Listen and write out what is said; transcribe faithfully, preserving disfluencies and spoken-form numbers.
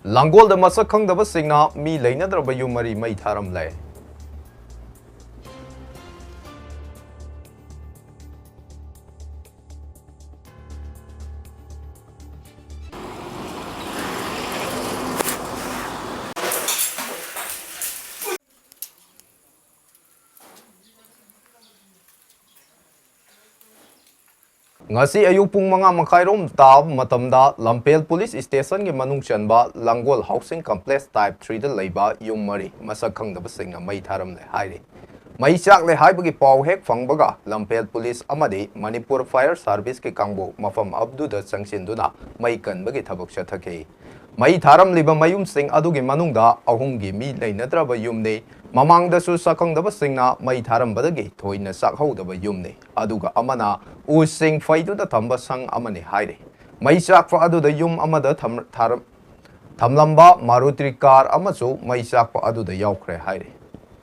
ꯂꯥꯡꯒꯣꯜꯗ ꯃꯁꯛ ꯈꯪꯗꯕꯁꯤꯡꯅ ꯃꯤ ꯂꯩꯅꯗ꯭ꯔꯕ ꯌꯨꯝ ꯃꯔꯤ ꯃꯩ ꯊꯥꯔꯝꯂꯦ꯫ ꯉꯁꯤ ꯑꯌꯨꯛ ꯄꯨꯡ ꯃꯉꯥ ꯃꯈꯥꯏꯔꯣꯝ ꯇꯥꯕ ꯃꯇꯝꯗ ꯂꯝꯐꯦꯜ ꯄꯨꯂꯤꯁ ꯁ꯭ꯇꯦꯁꯟꯒꯤ ꯃꯅꯨꯡ ꯆꯟꯕ ꯂꯥꯡꯒꯣꯜ ꯍꯥꯎꯁꯤꯡ ꯀꯝꯄ꯭ꯂꯦꯛꯁ ꯇꯥꯏꯞ ꯊ꯭ꯔꯤꯗ ꯂꯩꯕ ꯌꯨꯝ ꯃꯔꯤ ꯃꯁꯛ ꯈꯪꯗꯕꯁꯤꯡꯅ ꯃꯩ ꯊꯥꯔꯝꯂꯦ ꯍꯥꯏꯔꯤ꯫ ꯃꯩ ꯆꯥꯛꯂꯦ ꯍꯥꯏꯕꯒꯤ ꯄꯥꯎ ꯍꯦꯛ ꯐꯪꯕꯒ ꯂꯝꯐꯦꯜ ꯄꯨꯂꯤꯁ ꯑꯃꯗꯤ ꯃꯅꯤꯄꯨꯔ ꯐꯥꯌꯔ ꯁꯥꯔꯚꯤꯁꯀꯤ ꯀꯥꯡꯕꯨ ꯃꯐꯝ ꯑꯗꯨꯗ ꯆꯪꯁꯤꯟꯗꯨꯅ ꯃꯩ ꯀꯟꯕꯒꯤ ꯊꯕꯛ ꯆꯠꯊꯈꯤ꯫ ꯃꯩ ꯊꯥꯔꯝꯂꯤꯕ ꯃꯌꯨꯝꯁꯤꯡ ꯑꯗꯨꯒꯤ ꯃꯅꯨꯡꯗ ꯑꯍꯨꯝꯒꯤ ꯃꯤ ꯂꯩꯅꯗ꯭ꯔꯕ ꯌꯨꯝꯅꯤ꯫ ꯃꯃꯥꯡꯗꯁꯨ ꯁꯛꯈꯪꯗꯕꯁꯤꯡꯅ ꯃꯩ ꯊꯥꯔꯝꯕꯗꯒꯤ ꯊꯣꯏꯅ ꯆꯥꯛꯍꯧꯗꯕ ꯌꯨꯝꯅꯤ꯫ ꯑꯗꯨꯒ ꯑꯃꯅ ꯎꯁꯤꯡ ꯐꯩꯗꯨꯅ ꯊꯝꯕ ꯁꯪ ꯑꯃꯅꯤ ꯍꯥꯏꯔꯤ꯫ ꯃꯩ ꯆꯥꯛꯄ ꯑꯗꯨꯗ ꯌꯨꯝ ꯑꯃꯗ ꯊꯝ-, ꯊꯥꯔꯝ-, ꯊꯝꯂꯝꯕ ꯃꯥꯔꯨꯇꯤ ꯀꯥꯔ ꯑꯃꯁꯨ ꯃꯩ ꯆꯥꯛꯄ ꯑꯗꯨꯗ ꯌꯥꯎꯈ꯭ꯔꯦ ꯍꯥꯏꯔꯤ꯫